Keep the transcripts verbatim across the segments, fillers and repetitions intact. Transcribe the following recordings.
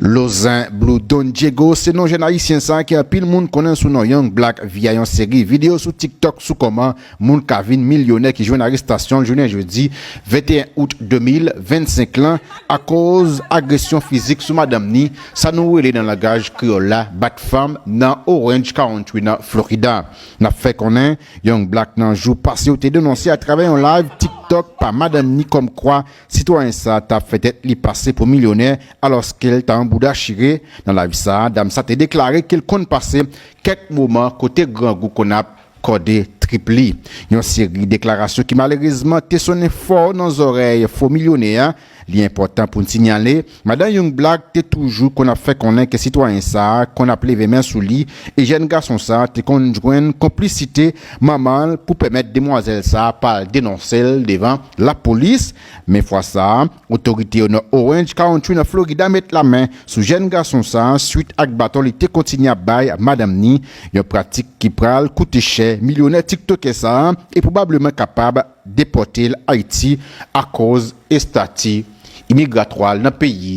Lozen Blue Don Diego se non jèn ayisyen sa ki anpil moun konnen sou non Young Black via yon seri videyo sou TikTok sou kòman moun ka vin milyonè ki jwenn arestasyon l jounen jedi venteyen out de mil vennsenk lan akoz agresyon fizik sou madanm ni, sa nou rele nan langaj kreyòl la bat fanm nan Orange County nan Florida. N ap fè konnen Young Black nan jou pase yo te denonse atravè yon live TikTok pa madanm ni kòmkwa sitwayen sa t ap fè tèt li pase pou milyonè alòske l ta yon bouda chire. Nan live sa, dam sa te deklare ke l konn pase kèk moman kote grangou konn ap kòde trip li. Yon seri deklarasyon ki malerezman te sonnen fò nan zòrèy fo milyonè a. Li enpòtan pou n sinyale, madan Young Black te toujou konn ap fè konnen ke sitwayen sa a konn ap leve men sou li, e jèn gason sa a te konn jwenn konplisite manman l pou pèmèt demwazèl sa a pa al denonse l devan lapolis. Men fwa sa a, otorite yo nan Orange County nan Florida met lamen sou jèn gason sa a swit ak baton li te kontinye ap bay madanm ni, yon pratik ki pral koute chè milyonè tiktokè sa a e pwobableman kapab depòte l Ayiti akoz estati imigratwa l nan peyi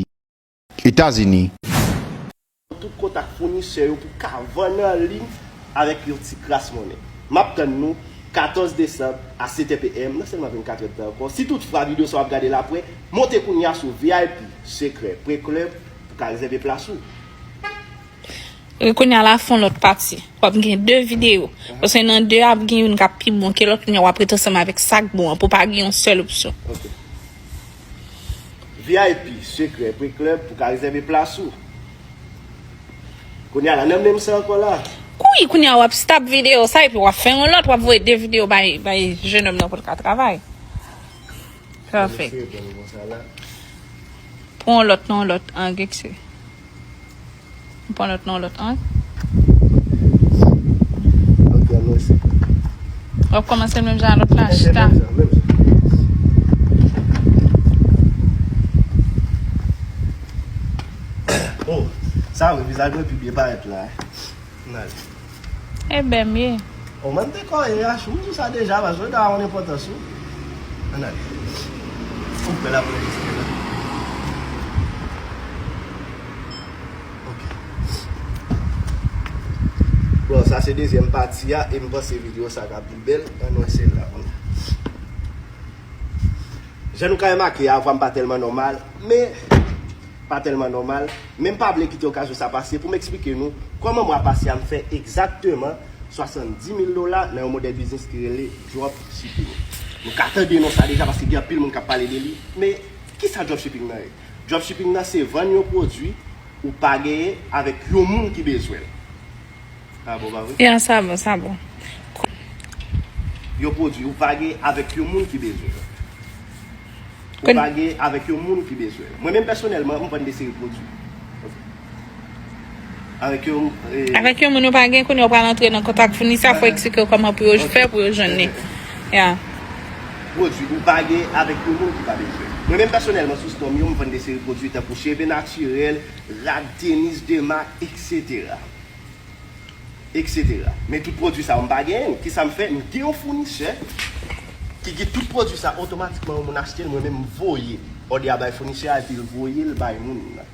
Etazini. Tout kontak founisè yo pou ka vann an liy avèk yon ti kras monnen. M ap tann nou katòz desanm a sèt è p m nan sèlman vennkat è tan ankò. Si toutfwa videyo sa w ap gade l apre, monte kounye a sou V I P Sekrè Pre Club pou ka rezève plas ou. E kounye a la fè yon lòt pati. W ap gen de videyo. Paske nan de a ap gen youn k ap pi bon ke lòt, kounye a w ap ret ansanm avèk sa k bon an pou pa gen yon sèl opsyon. Ok. V I P Sekrè Pre Club pou ka rezève plas ou. Kounye a la, nan menm sa ankò la. Kou wi, kounye a w ap stop videyo sa epi w ap fè yon lòt, w ap voye de videyo bay bay jennonm nan pou l ka travay. Perfect. Pran yon lòt nan yon lòt ang, ekse. Ou pran lòt nan yon lòt ang. Ok, ann wè si. W ap kòmanse menm jan a lòt la, chita. Oh, sa vre, vizaj mwen pi byen parèt la. Ann ale. E bèm ye. O, mwen m te kòrye a, m di w sa deja, paske w ta wè yon enpòtans ou. Ann ale. Ou kwè l ap anrejistre la? Ok. Bon, sa se dezyèm pati a, e m panse videyo sa ka pi bèl. Ann wè sèl la kounye a. Jan nou ka remake a, vwa m pa tèlman nòmal, men pa tèlman nòmal, men m pa vle kite okazyon sa pase pou m eksplike nou kòman mwa pase a m fè egzakteman swasanndis mil dola nan yon modèl biznis ki rele dropshipping. Nou ka tande non sa deja paske gen anpil moun k ap pale de li, men kisa dropshipping nan ye? Dropshipping nan se vann yon pwodui ou pa genyen avèk yon moun ki bezwen l. Sa bon, pa vre? Ya, sa bon, sa bon. Yon pwodui ou pa gen avèk yon moun ki bezwen l. Ou pa gen avèk yon moun ki bezwen l. Mwen menm pèsonèlman, m vann de seri pwodui. Avèk yon. E, Avèk yon moun ou pa gen, kounye a w pral antre nan kontak founisè a, fò w eksplike yo kòman pou yo fè pou yo jwenn li. Ya. Pwodui ou pa gen avèk yon moun ki pa bezwen l. Mwen menm pèsonèlman, sou Storm yo, m vann de seri pwodui tankou cheve natirèl, rad, tenis, dema, eksetera. Eksetera. Men tout pwodui sa yo m pa genyen l. Kisa m fè? M gen yon founisè ki gen tout pwodui sa, otomatikman yon moun achte l, mwen menm m voye òdè a bay founisè a epi l voye l bay moun nan.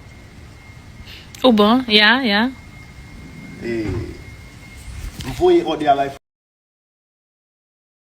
Ou bon, ya, ya. E, m voye òdè a bay